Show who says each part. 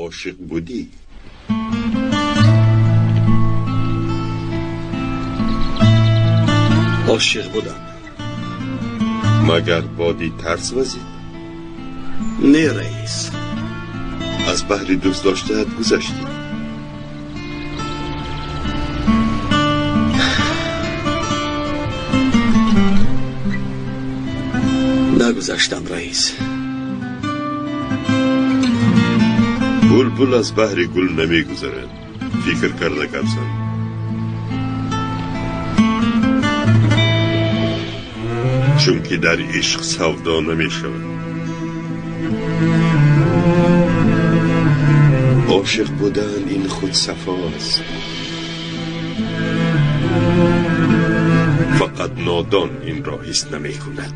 Speaker 1: Ошиқ будӣ?
Speaker 2: Ошиқ будам.
Speaker 1: Магар боди тарс вазид?
Speaker 2: Не, раис.
Speaker 1: Аз баҳри дӯст доштаат гузаштӣ.
Speaker 2: Нагузаштам, раис.
Speaker 1: Булбул аз баҳри гул намегузарад. Фикр карда гап зан. Чунки дар ишқ савдо намешавад. Ошиқ будан ин худ сафо аст. Фақат нодон инро ҳис намекунад.